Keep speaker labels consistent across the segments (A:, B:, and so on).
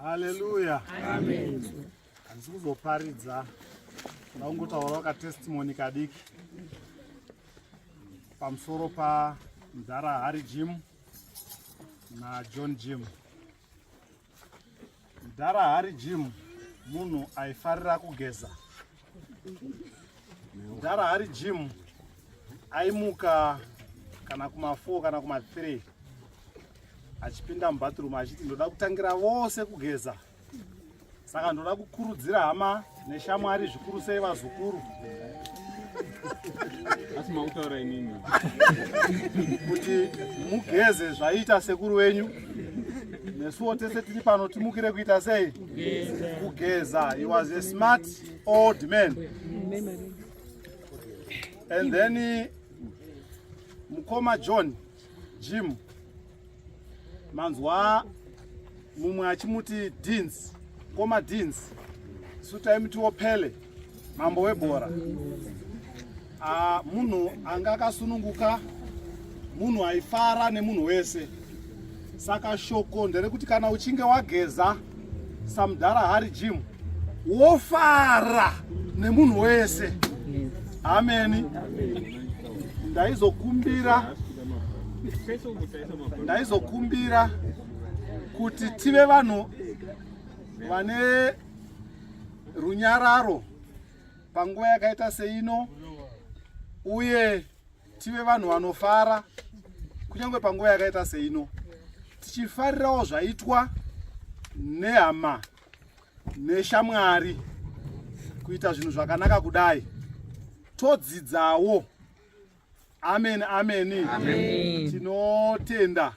A: Haleluya. Amen. Handisi kuzoparidza, ndakungotaurawo katestimony kadiki pamusoro pa mdhara Harry Jim naJohn Jim. Mdhara Harry Jim munhu aifarira kugeza. Mdhara Harry Jim aimuka kana kuma 4 kana kuma 3 achipinda mubathroom achiti ndoda kutangira vose kugeza saka ndoda kukurudzira hama neshamwari zvikuru sei vazukuru
B: asi makutaura inini
A: kuti mugeze zvaiita sekuru wenyu nesuwo tese tiri pano timukire kuita sei kugeza he was a smart old man and then mukoma John Jim manzwa mumwe achimuti Deans koma Deans isu taimutiwo Pele mambo webhora. Ah, munhu anga akasununguka, munhu aifara nemunhu wese. Saka shoko nderekuti kana uchinge wageza samudhara Harry Jim wofara nemunhu wese. Ameni. Ndaizokumbira ndaizokumbira kuti tive vanhu vane runyararo panguva yakaita seino uye tive vanhu vanofara kunyange panguva yakaita seino tichifarirawo zvaitwa nehama neshamwari kuita zvinhu zvakanaka kudai todzidzawo. Amen, amen, amen. Tinotenda.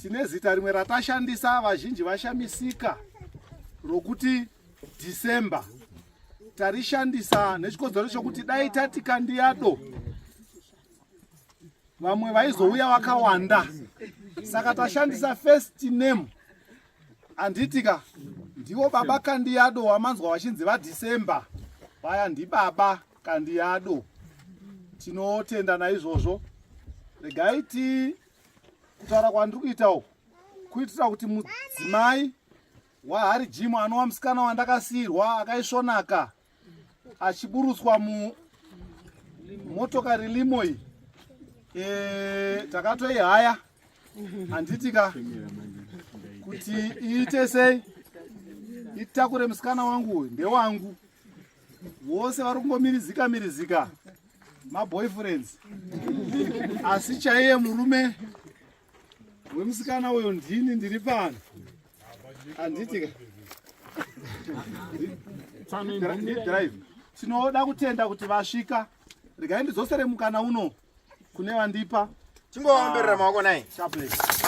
A: Tine zita rimwe ratashandisa vazhinji vashamisika rokuti December. Tarishandisa nechikonzero chokuti dai tati Kandiyado vamwe vaizouya vakawanda, saka tashandisa first name anditika ndivo baba Kandiyado wamanzwa vachinzi vaDecember vaya ndibaba Kandiyado. Tinotenda naizvozvo. Regai ti kutaura kwandiri kuita uku kuitira kuti mudzimai waHari Jim anova musikana wandakasiirwa akaisvonaka achiburutswa mumotokari limo iyi e, takatoihaya handitika kuti iite sei itakure musikana wangu uyu ndewangu vose vari kungomirizika mirizika maboyfriends asi chaiye murume wemusikana uyo ndini ndiri pano handiti drive tinoda kutenda kuti vasvika regai ndidzosere mukana uno kune vandipa
C: Tingovaomberera maoko nai.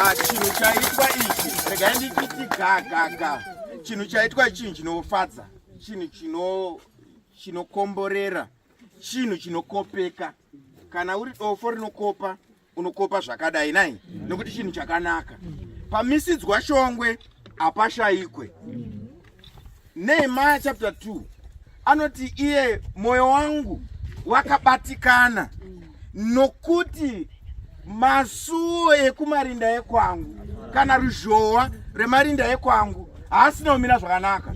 C: Ah, chinhu chaitwa ichi regai ndichiti gagaga chinhu chaitwa chinhu chinofadza chinhu chino chinokomborera chinhu chinokopeka kana uri dofo rinokopa unokopa zvakadai nai nokuti chinhu chakanaka pamisidzwa shongwe hapashaikwe Nehemiah chapter 2 anoti iye mwoyo wangu wakabatikana nokuti masuo ekumarinda ekwangu kana ruzhowa rwemarinda ekwangu haasina kumira zvakanaka.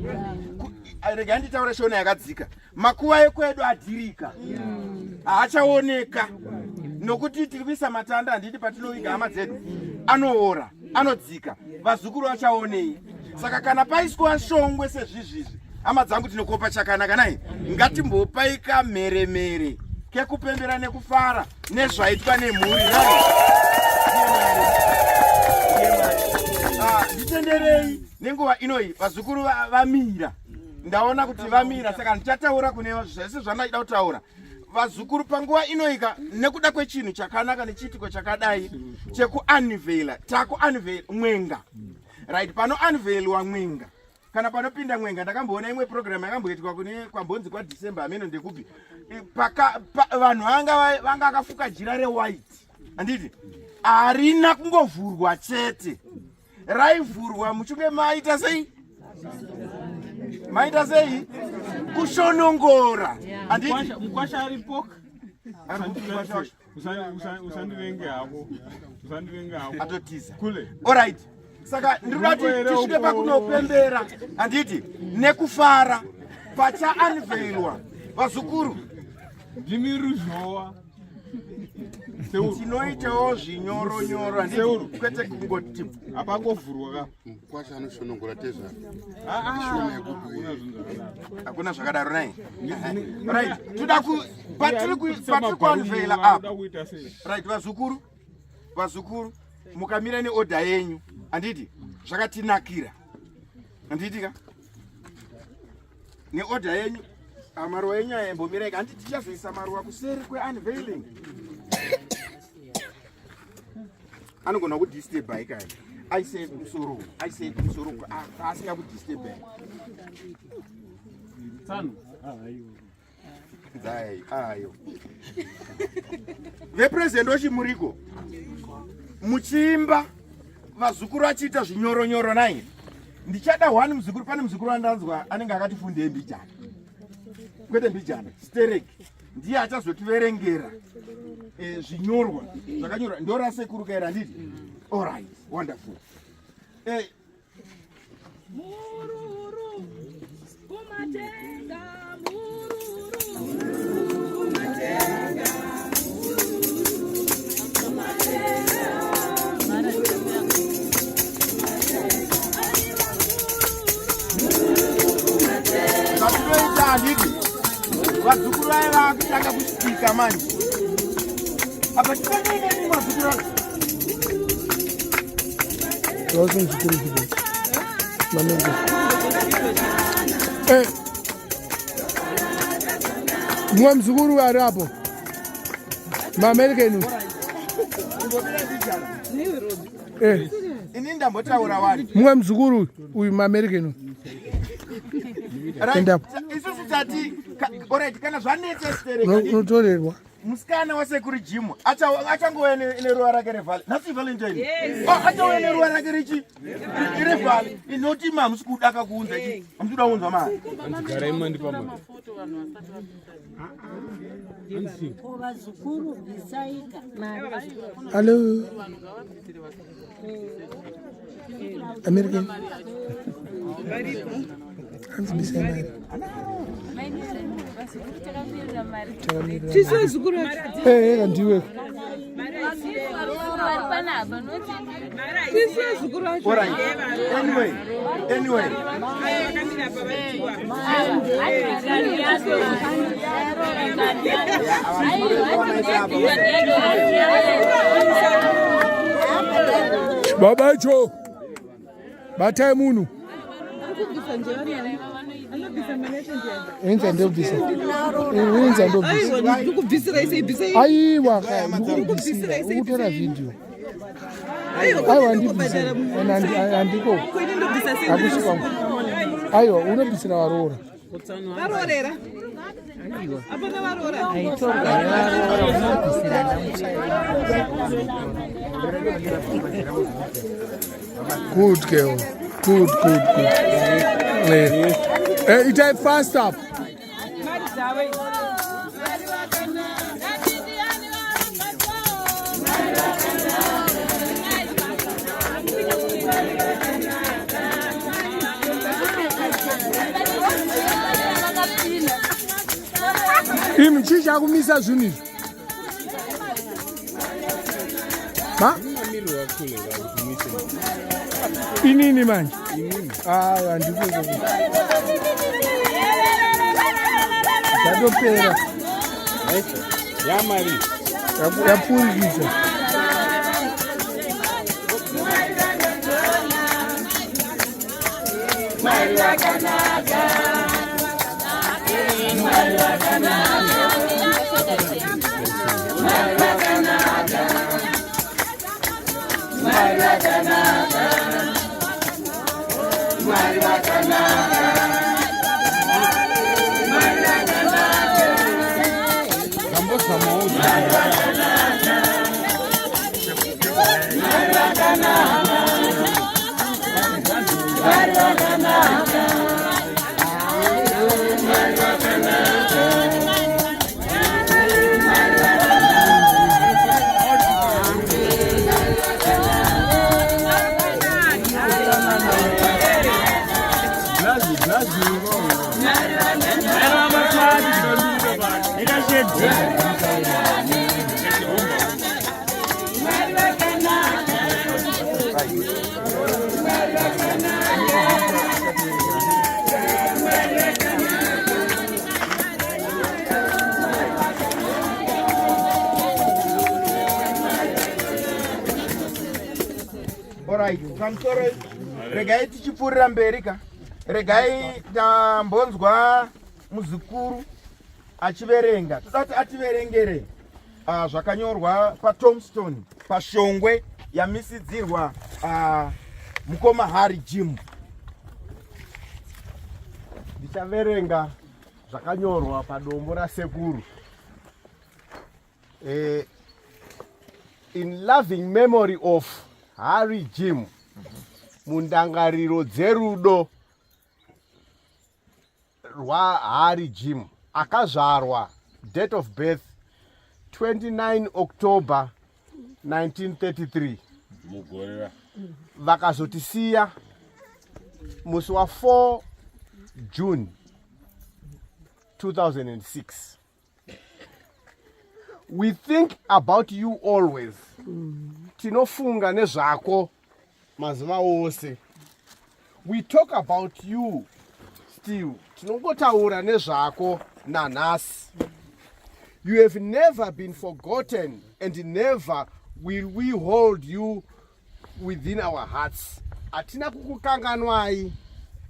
C: Regai nditaure shona yakadzika. Makuva ekwedu adhirika, haachaoneka nokuti tiri kuisa matanda, handiti patinoviga hama dzedu anoora, anodzika, vazukuru vachaonei? Saka kana paiswa shongwe sezvizvizvi, hama dzangu, tinokopa chakanaka nai. Ngatimbopai kamheremhere kekupembera nekufara nezvaitwa nemhuri. Ah, nditenderei nenguva inoyi vazukuru vamira, ndaona kuti vamira, saka ndichataura kune zvese zvandaida kutaura. Vazukuru, panguva inoika nekuda kwechinhu chakanaka nechiitiko chakadai chekuunveila, takuunveil mwenga, right? Pano unveilwa mwenga kana panopinda mwenga, ndakamboona imwe program yakamboitwa kune kwambonzi kwaDecember, hameno ndekupi, paka vanhu vanga vanga akafuka jira rewhite, handiti? Harina kungovhurwa chete, raivhurwa muchinge maita sei, maita sei kushonongora, handiti?
B: Mukwasha aripo. Usandivenge hako, usandivenge hako.
C: Atotiza.
B: Kule.
C: Alright. Saka ndinoda kuti tisvike pakunopembera, handiti, nekufara pachaanveilwa vazukuru.
B: Ndimi ruzhowa.
C: Tinoitawo zvinyoro nyoro, handiti, kwete kungoti
B: Apangovhurwa ka.
D: Mukwasha anoshonongora tezvara.
C: Hakuna zvakadaro nai. Right, toda ku patiri patiri kuanveila apa. Right, vazukuru, vazukuru mukamira neodha yenyu, handiti, zvakatinakira, handiti ka, neodha yenyu. Ah, maruwa enyu aya imbomirai, handiti, tichazoisa maruwa kuseri kweunveiling. Anogona kudisturba ikaya, aise musoro, aise musoro asinga kudisturba.
B: Tsano.
C: Dzai ayo vepurezidendi ochimuriko muchiimba, vazukuru achiita zvinyoronyoro nai. Ndichada one muzukuru, pane muzukuru wandanzwa anenge akati fundei mbijana, kwete mbijana, stereki, ndiye achazotiverengera zvinyorwa zvakanyorwa. Ndorasekuru kaira, handiti? Alright, wonderful.
E: Mururu kumatenga, mururu kumatenga, mururu kumatenga, aiwa mururu.
C: Zvatinoita, handiti, vazukuru vaiva vakutanga kusvika manje apa tikanenge vazukuru ava.
F: Vose muzukuru zvido manenge. Mumwe muzukuru ari apo, maAmerican.
C: Ini ndambotaura wani.
F: Mumwe muzukuru uyu, maAmerican.
C: Right,
F: Endapo.
C: Isusu tati alright, kana zvanetsa stereki,
F: Unotorerwa.
C: Musikana wasekuru Jim achangouya neruva rake revale nhasi, Valentine. Oh, achauya neruva rake rechi revale inoti hamusi kuda kakuunza chi, hamusi kuda kuunzwa mari.
B: Garai mandipa mari.
G: Ko vazukuru bvisaika.
F: Hallo, American, hanzi bisai mari.
E: Tisu vazukuru vacho.
F: Eh, ndiwe.
E: Tisu vazukuru vacho.
C: Alright, anyway, anyway.
F: Baba icho batai munhu.
E: Kubvisa nje vari anobvisa mari yacho ndiani?
F: Inza ndobvisa, inza ndobvisa.
E: Aiwa, ndikubvisirai sei? Bvisai.
F: Aiwa, ndikubvisira, ukutora vhidhiyo. Aiwa, ndibvise, handiko.
E: Kwini ndobvisa sei?
F: Hakusi kwangu, aiwa, unobvisira varoora.
E: Varoorera hapana varoora.
H: Aitorwa nevaroora, unobvisirana.
F: Good girl, good, good, good. Itai fast up.
E: Mari dzavo idzi.
F: Imi, chii chakumisa zvinhu izvi ma?
B: Mamiriro akule kuti muise.
F: Inini manje handiko, zvatopera.
B: Yamari.
F: Yapfurikidza.
E: Mwari wakanaka, Mwari wakanaka, Mwari wakanaka, Mwari wakanaka, Mwari wakanaka, Mwari wakanaka.
B: Zambozamawo.
E: Mwari wakanaka, Mwari wakanaka, Mwari wakanaka, Mwari wakanaka, Mwari wakanaka.
C: Alright, pamusoro regai tichipfuurira mberi ka. Regai tambonzwa muzukuru achiverenga. Toda kuti ativerengere zvakanyorwa patombstone pashongwe yamisidzirwa mukoma Harry Jim.
I: Ndichaverenga zvakanyorwa padombo rasekuru. In loving memory of Harry Jim, mundangariro dzerudo rwaHarry Jim, akazvarwa date of birth 29 October 1933,
B: mugorera
I: vakazotisiya musi wa4 June 2006. We think about you always. Tinofunga nezvako mazuva ose. We talk about you still. Tinongotaura nezvako nanhasi. You have never been forgotten and never will we hold you within our hearts. Hatina kukukanganwai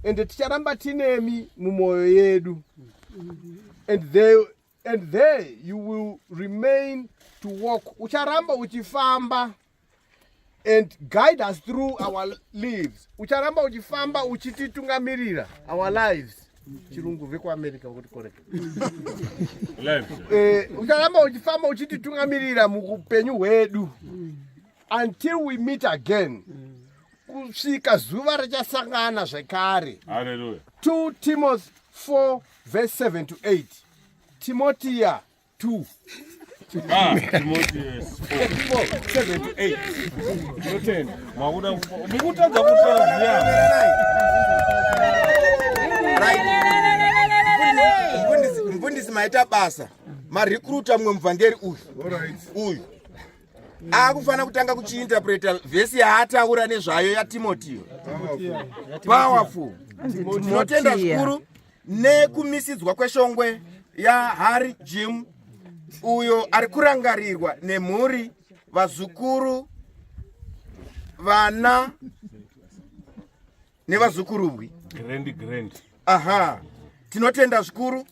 I: ende ticharamba tinemi mumwoyo yedu. And there you will remain to walk. Ucharamba uchifamba and guide us through our lives. Ucharamba uchifamba uchititungamirira our lives. Chirungu vekuAmerica kuti correct.
B: Lives.
I: Ucharamba uchifamba uchititungamirira muupenyu hwedu until we meet again, kusvika zuva richasangana zvekare.
B: Hallelujah.
I: 2 Timothy 4 verse 7 to 8, Timotiya 2.
B: Ah, Timothy, yes.
I: 4 7 to 8. Tinotenda.
B: Makuda mukutadza kutaziya.
C: Right. Mufundisi, maita basa. Marecruita mumwe muvhangeri uyu. Uyu akufanira kutanga kuchiinterpreta vhesi yaataura nezvayo yaTimotiyo. Powerful. Tinotenda zvikuru nekumisidzwa kweshongwe yaHarry Jim, uyo ari kurangarirwa nemhuri, vazukuru, vana nevazukurubwi.
B: Grand grand.
C: Aha, tinotenda zvikuru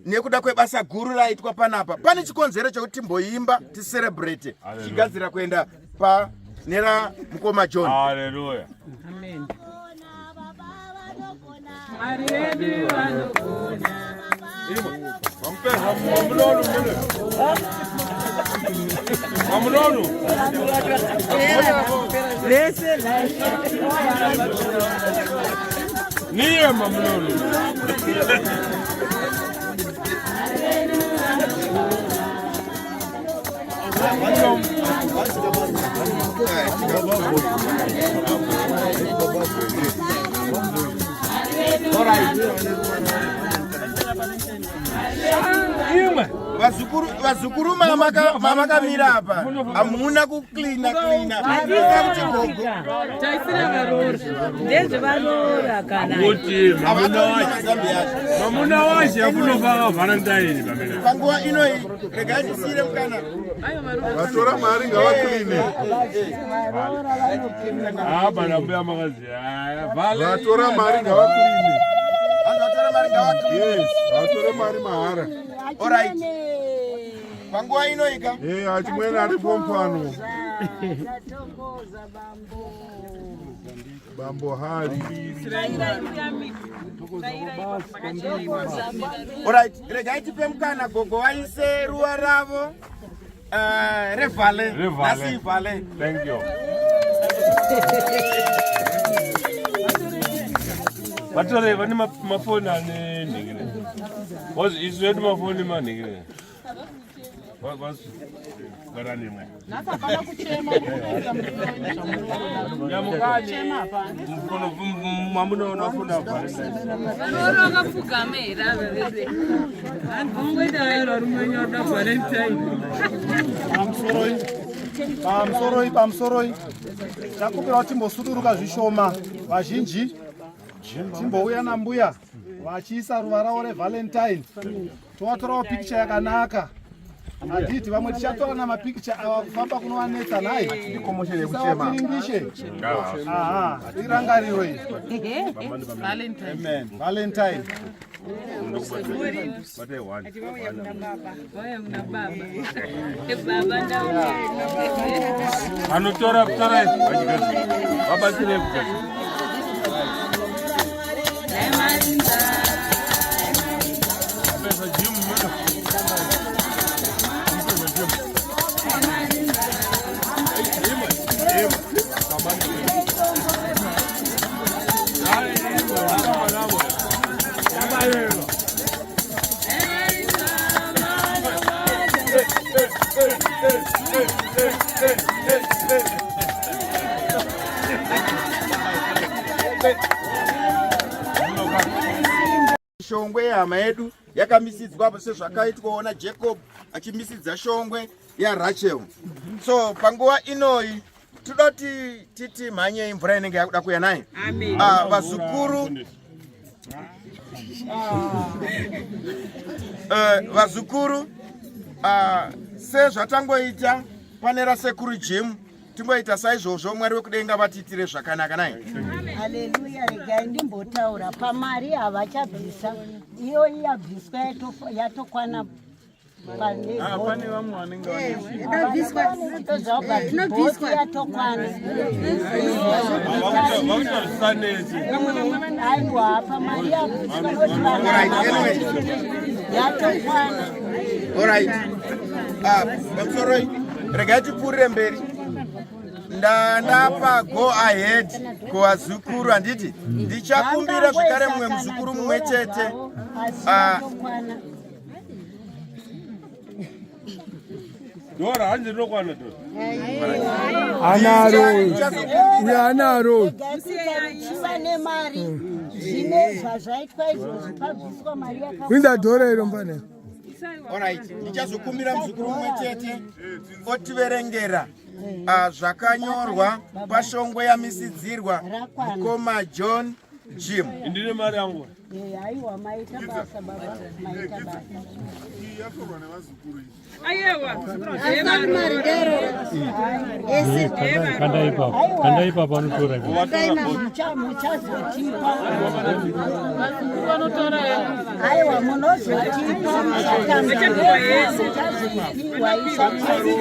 C: nekuda kwebasa guru raitwa panapa. Pane chikonzero chekuti timboimba, ticelebrate, tichigadzira kuenda panera mukoma John.
B: Hallelujah.
E: Amen. Mwari vedu vanogona.
B: Mamunono, mamunono.
H: Vese.
B: Niye mamunono. Imwe.
C: Vazukuru mamakamira apa, hamuna kucleana cleana kuti gogo.
E: Taisira varoora.
H: Ndezvevaroora kana.
B: Kuti mamuna wacho.
C: Mazambi yacho.
B: Mamuna wacho yakunofaka Valentine pamene.
C: Panguva inoyi regai tisiyire mukana.
D: Vatora mari ngavacleane.
B: Ah, bana mbuya makazi.
D: Vatora mari ngavacleane.
C: Vanhu vatora mari ngavacleane.
D: Yes, vatora mari mahara.
C: Alright, panguva inoika.
D: E, achimwene aripo mupano.
G: Tatongoza bambo.
D: Bambo Hari.
C: Alright, regai tipe mukana gogo vaise ruva ravo revale.
B: Revale.
C: Nhasi ivale.
B: Thank you. Vatore vane mafoni ane nhingire. Was isu yedu mafoni manhingire. Gara nemwe.
E: Nhasi hapana kuchema, kuita.
B: Nyamukani.
E: Kuchema hapana.
B: Mamunoona fona Valentine.
E: Varoora vakapfugama here ava vedu? Vanhu vangoita vairo rumenyoda Valentine.
A: Pamusoro. Pamusoroi, pamusoroi. Takumbira kuti timbosuduruka zvishoma vazhinji. Timbouya nambuya vachiisa ruva ravo reValentine. Tovatorawo pikicha yakanaka. Handiti vamwe tichatora namapikicha ava kufamba kunovanetsa nhai. Tisavapiringishe. Aha, tirangarirwe. Amen. Valentine.
B: Anotora torai vabatsirei kugadzira.
C: Shongwe yehama yedu yakamisidzwa apo sezvakaitwawo naJacob achimisidza shongwe yaRachel. So panguva inoyi toda kuti titi mhanyei mvura inenge yakuda kuya nayo. Ah, vazukuru vazukuru sezvatangoita pane rasekuru Jim tingoita saizvozvo. Mwari wekudenga vatiitire zvakanaka naye.
G: Haleluya. Regai ndimbotaura pamari havachabvisa iyo yabviswa yatokwana.
D: Pane vamwe vanenge
G: vanebhoti yatokwana. Aiwa, pamari yabviswa noti yatokwana.
C: Alright. Ah, pamusoroi regai tipfuurire mberi. Ndapa go ahead kuvazukuru handiti ndichakumbira zvekare mumwe muzukuru mumwe chete. Ah,
B: Dora hanzi rinokwana dora.
F: Anaro uyo anaro.
G: Chiva nemari zvine zvazvaitwa izvozvi pabviswa mari
F: Winza dhora iro mbane.
C: Alright, ndichazokumbira muzukuru mumwe chete otiverengera zvakanyorwa pashongwe yamisidzirwa mukoma John Jim.
B: Ndine mari yangu.
G: Aiwa, maita basa baba, maita basa.
D: Iyi yatorwa nevazukuru iyi.
J: Kanda ipapo, kanda ipapo, anotora ipapo.
G: Muchazotipa. Aiwa, munozotipa, muchatambira, muchazopiwa isati.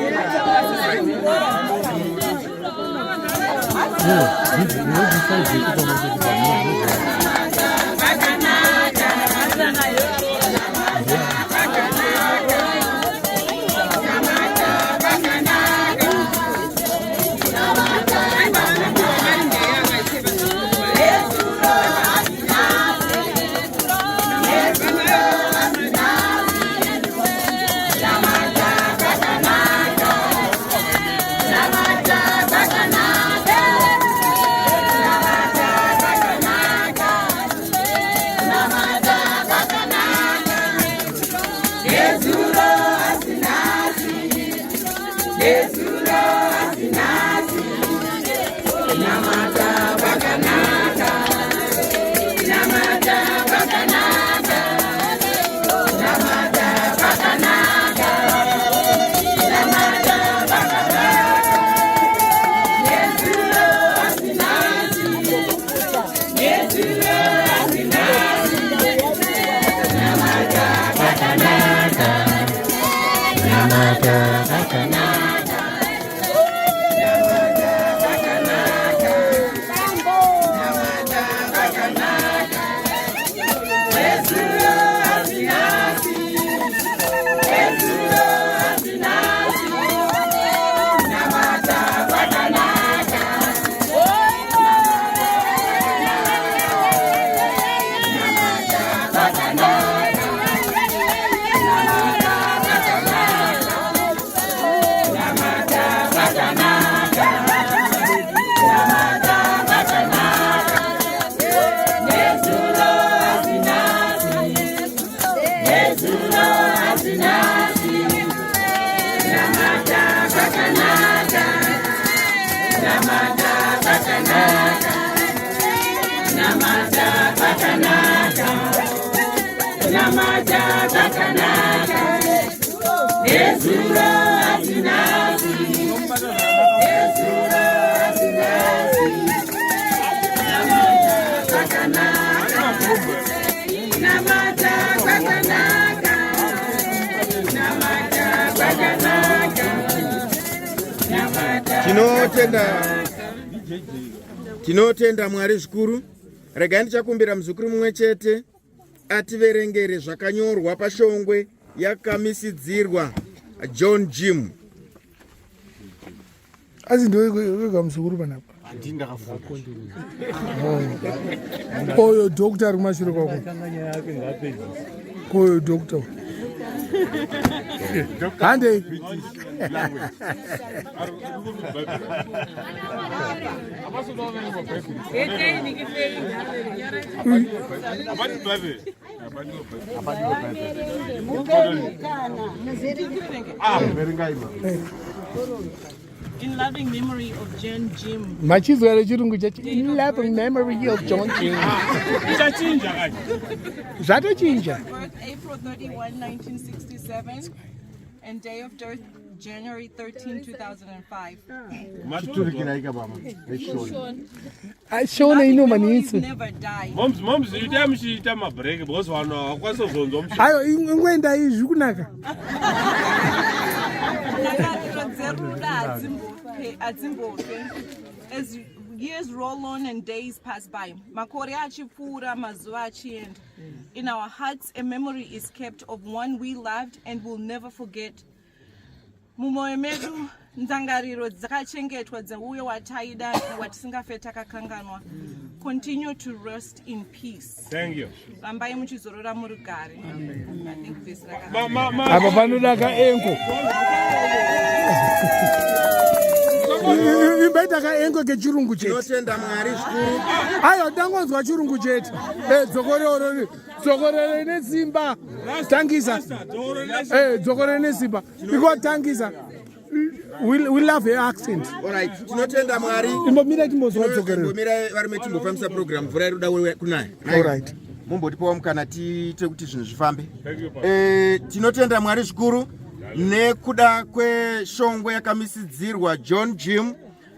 K: kwakanaka, kunamata kwakanaka, kunamata kwakanaka. Nezuro hatinasi, nezuro hatinasi. Kunamata kwakanaka, kunamata kwakanaka, kunamata kwakanaka, kunamata.
C: Tinotenda, tinotenda Mwari zvikuru. Regai ndichakumbira muzukuru mumwe chete ativerengere zvakanyorwa pashongwe yakamisidzirwa John Jim.
F: Asi ndiwega muzukuru panapa? Oyo doctor ari kumashure kwako, koyo doctor, handei.
E: In loving memory of John Jim.
F: Machizwa rechirungu chacho, in loving memory of John Jim.
B: Ichachinja kanje.
F: Zvatochinja.
E: Birth April 31, 1967, and day of death January 13, 2005.
I: Chiturikiraika baba nechishona.
F: Shona inomanitsi.
E: Never die.
B: Moms, moms, itai muchiita mabreak because vanhu havakwanisi kuzonzwa mushe.
F: Ayo, ingoendai, zviri kunaka.
E: Ndangariro dzerudo hadzimbofe. As years roll on and days pass by, makore achipfuura, mazuva achienda, in our hearts a memory is kept of one we loved and will never forget. Mumwoyo medu ndangariro dzakachengetwa dzeuyo wataida, watisingafe takakanganwa. Continue to rest in peace.
B: Thank you.
E: Rambai muchizorora murugare. I think this
B: Ma, ma, ma.
F: Apa panoda kaenko, imbaita kaenko kechirungu chete.
C: Tinotenda Mwari zvikuru.
F: Aiwa, tangonzwa chirungu chete. Dzokororo, dzokorore nesimba, tangisa. Dzokorore nesimba ikotangisa. We love her accent.
C: Alright, tinotenda Mwari.
F: Imbomira timbozwa dzokorero.
C: Imbomira varume, timbofambisa program. Mvura iri kuda kunaya.
F: Alright.
C: Mumbotipawo mukana tiite kuti zvinhu zvifambe. Tinotenda Mwari zvikuru nekuda kweshongwe yakamisidzirwa John Jim.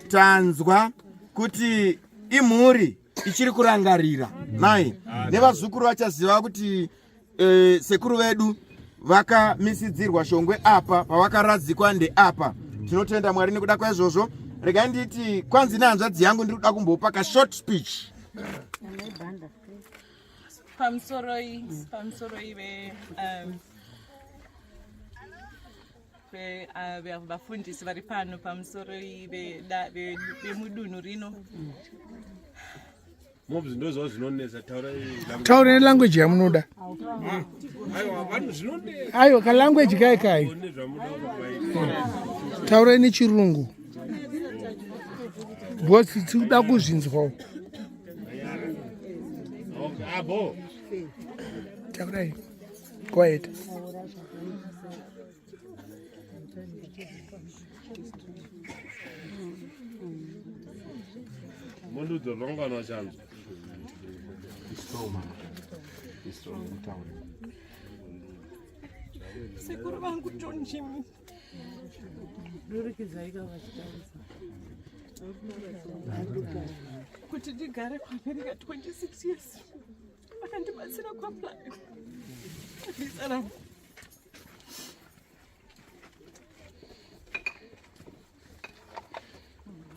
C: Tanzwa kuti imhuri ichiri kurangarira nai nevazukuru vachaziva kuti sekuru vedu vakamisidzirwa shongwe apa, pavakaradzikwa ndeapa. Tinotenda Mwari nekuda kwaizvozvo. Regai nditi kwanzi nehanzvadzi yangu, ndiri kuda kumbopa kashort speech.
E: Pamusoroi ve ve vafundisi vari pano, pamusoroi vemudunhu rino.
B: Moms, ndozva zvinonetsa, taurai.
F: Taura nelanguage yamunoda.
B: Aiwa, vanhu zvinonetsa.
F: Aiwa, kalanguage kai kai.
B: Nezvamunoda kuvaita.
F: Taurai nechirungu because tiri kuda kuzvinzwawo.
B: Okay, abo.
F: Taurai, go ahead.
B: Mondiudza zvangana chanzo.
I: Strong, mutaure.
E: Sekuru vangu John Jim
H: Durikidzai kavachitaurisa.
E: Kuti ndigare kuAmerica 26 years, vakandibatsira kuapply visa rangu.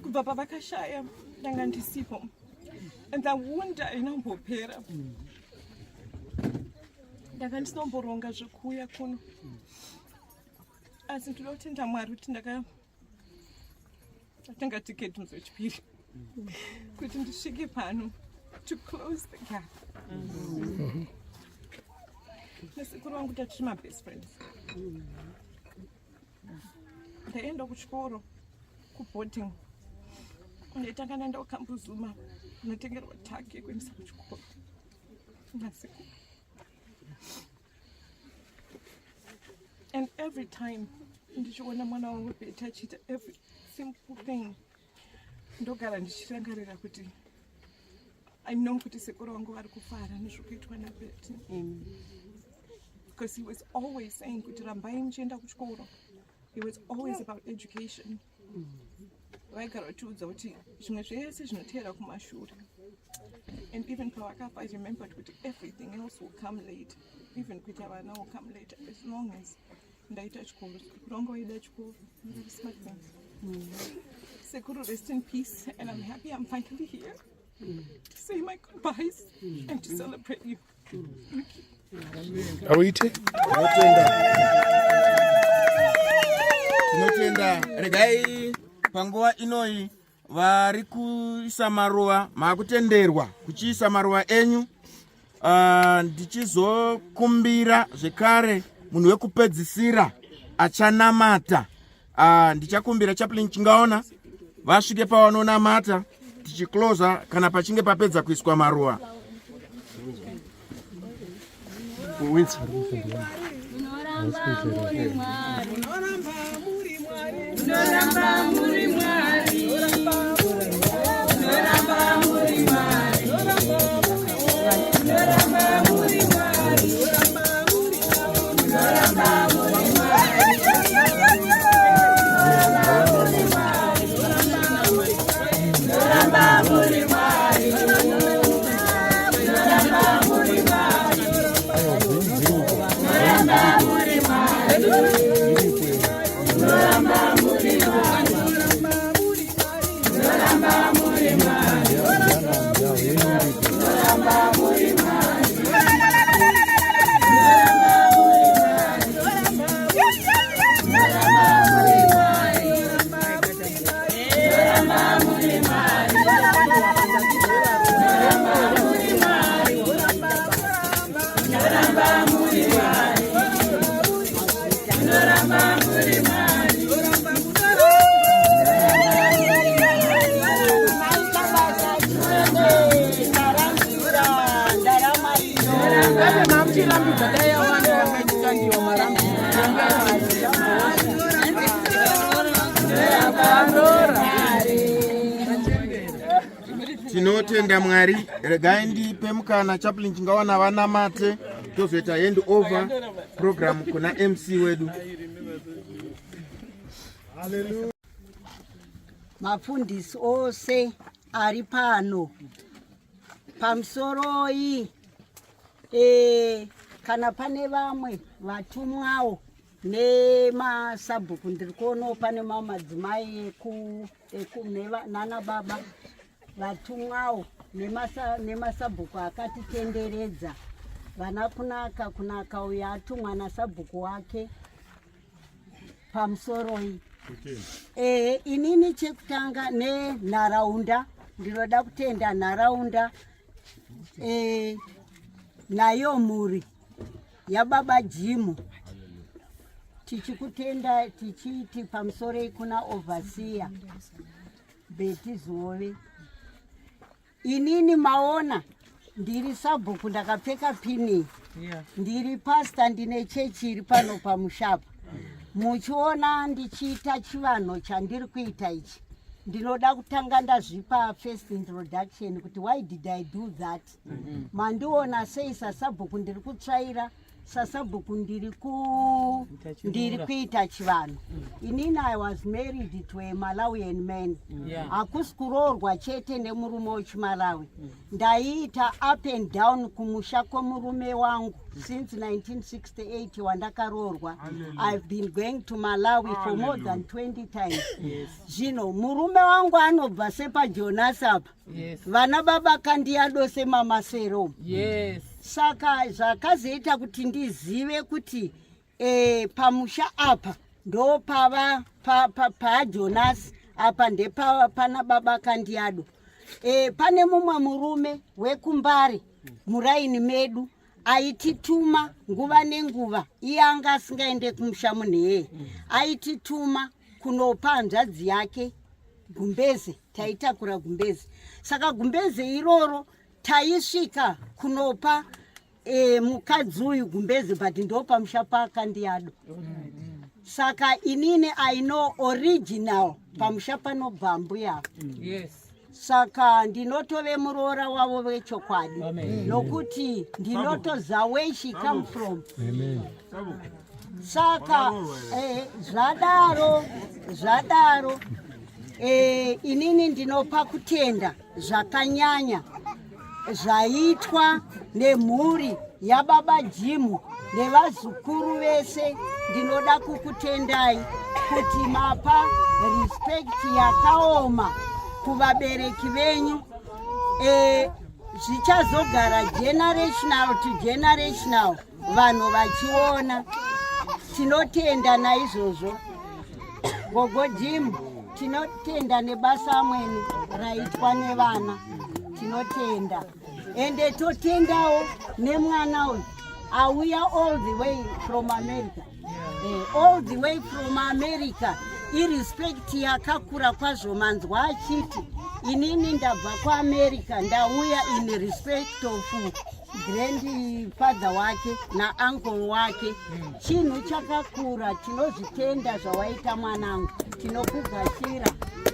E: Kubva pavakashaya ndanga ndisipo and the wound hainambopera. Ndanga ndinomboronga zvekuuya kuno, asi ndoda kutenda Mwari kuti ndaka ndatenga tiketi musi wechipiri kuti ndisvike pano to close the gap. Nesekuru vangu tatiri mabest friends. Ndaenda kuchikoro kuboarding, ndaitanga ndaenda kuKambuzuma unotengerwa tuck yekuendesa kuchikoro nasekuru. And every time ndichiona mwana wangu Beti achiita every simple thing. Ndogara ndichirangarira kuti I know kuti sekuru vangu vari kufara nezvekuitwa naBetty. Because he was always saying kuti rambai muchienda kuchikoro. It was always about education. Vaigara vachiudza kuti zvimwe zvese zvinoteera kumashure. And even pavakafa I remembered kuti everything else will come late. Even kuita vana will come later as long as ndaita chikoro. Sekuru vangu vaida chikoro. Very smart things. Sekuru, rest in peace, and I'm happy I'm finally here to say my goodbyes and to celebrate you.
F: Auite?
C: Tinotenda. Tinotenda. Regai panguva inoyi vari kuisa maruva maakutenderwa kuchiisa maruva enyu. Ndichizokumbira zvekare munhu wekupedzisira achanamata. Ndichakumbira Chaplain Chingaona vasvike pavanonamata tichiclosa kana pachinge papedza kuiswa maruva.
K: Munoramba muri Mwari. Munoramba muri Mwari. Munoramba muri Mwari. Munoramba muri Mwari. Munoramba muri Mwari. Munoramba muri Mwari. Munoramba muri Mwari. Munoramba muri Mwari. Munoramba muri Mwari. Munoramba muri Mwari. Munoramba muri Mwari. Munoramba muri Mwari. Munoramba muri Mwari. Munoramba muri Mwari. Munoramba muri Mwari. Munoramba muri Mwari.
G: Maita basa chimwene, ndarambira ndarama iyo.
H: Mamuchirambidza dai yawanda yanga ichitangiwa marambidza. Varora.
C: Tinotenda Mwari. Regai ndipe mukana Chaplain Chingawana vanamate, tozoita hand over program kuna MC wedu.
G: Mafundisi ose ari pano pamusoroi, kana pane vamwe vatumwawo nemasabhuku, ndiri kuonawo pane mamwe madzimai nana baba vatumwawo nemasabhuku akatitenderedza. Vana Kunaka, Kunaka uyo atumwa nasabhuku wake pamusoroi. Inini chekutanga nenharaunda, ndinoda kutenda nharaunda nayo mhuri yababa Jimu, tichikutenda tichiti pamusoroi kuna overseer Betty Zove. Inini maona ndiri sabhuku, ndakapfeka pini, ndiri pasta, ndine chechi iri pano pamushapa. Muchiona ndichiita chivanhu chandiri kuita ichi, ndinoda kutanga ndazvipa first introduction kuti why did I do that? Mandiona sei sasabhuku ndiri kutsvaira, sasabhuku ndiri kuita chivanhu. Inini I was married to a Malawian man. Hakusi kuroorwa chete nemurume wechiMalawi. Ndaiita up and down kumusha kwemurume wangu since 1968 wandakaroorwa. I've been going to Malawi for more than 20 times. Zvino murume wangu anobva sepaJonas apa, vana baba Kandiyado semamasero. Saka zvakazoita kuti ndizive kuti pamusha apa ndo pava paJonas apa ndepa pana baba Kandiyado. Pane mumwe murume wekuMbare muraini medu aitituma nguva nenguva. Iye anga asingaende kumusha munheye, aitituma kunopa hanzvadzi yake gumbeze. Taitakura gumbeze, saka gumbeze iroro taisvika kunopa mukadzi uyu gumbeze, but ndo pamusha paKandiyado. Saka inini I know original pamusha panobva mbuya.
H: Yes.
G: Saka ndinotove muroora wavo vechokwadi nokuti ndinotoza where she come from.
J: Amen.
G: Saka zvadaro zvadaro inini ndinopa kutenda zvakanyanya zvaitwa nemhuri yababa Jimu nevazukuru vese. Ndinoda kukutendai kuti mapa respect yakaoma kuvabereki venyu. Zvichazogara generational to generational vanhu vachiona. Tinotenda naizvozvo. Gogo Jim, tinotenda nebasa amweni raitwa nevana, tinotenda. Ende totendawo nemwana uyu auya all the way from America. All the way from America, irespect yakakura kwazvo. Manzwa achiti inini ndabva kuAmerica, ndauya in respect of grandfather wake nauncle wake. Chinhu chakakura, tinozvitenda zvawaita mwanangu, tinokugashira,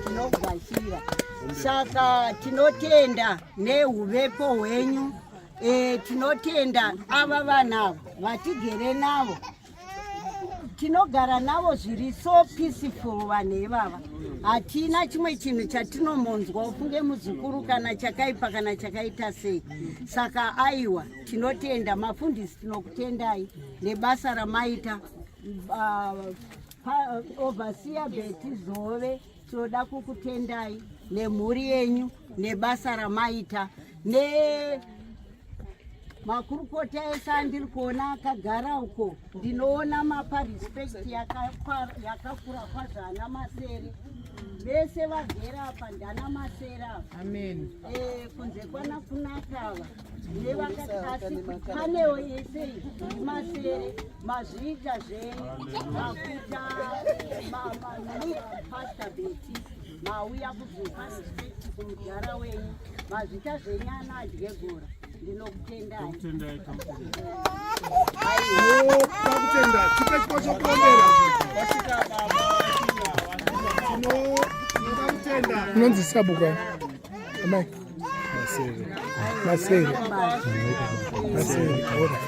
G: tinokugashira. Saka tinotenda neuvepo hwenyu. Tinotenda ava vanhu ava vatigere navo, tinogara navo zviri so peaceful. Vanhu ivava hatina chimwe chinhu chatinomonzwa ufunge muzukuru, kana chakaipa kana chakaita sei. Saka aiwa, tinotenda mafundisi, tinokutendai nebasa ramaita. Overseer Beti Zove, tinoda kukutendai nemhuri yenyu nebasa ramaita, ne makurukota ese andiri kuona akagara uko. Ndinoona mapa respect yakakura kwazvo. Ana Masere vese vagere apa ndana Masere apa.
H: Amen.
G: Kunze kwana kunakava nevakati, asi panewo yese Masere. Mazviita zvenyu, makuita Pastor Beti, mauya kuzopa respect kumudhara wenyu. Mazvita zvenyu, ana Adyegora, ndinokutendai.
A: Pakutenda tipe chipo chokuombera. Vasvika baba, tinoda kutenda.
F: Unonzi sabuka amai? Masere. Masere, alright.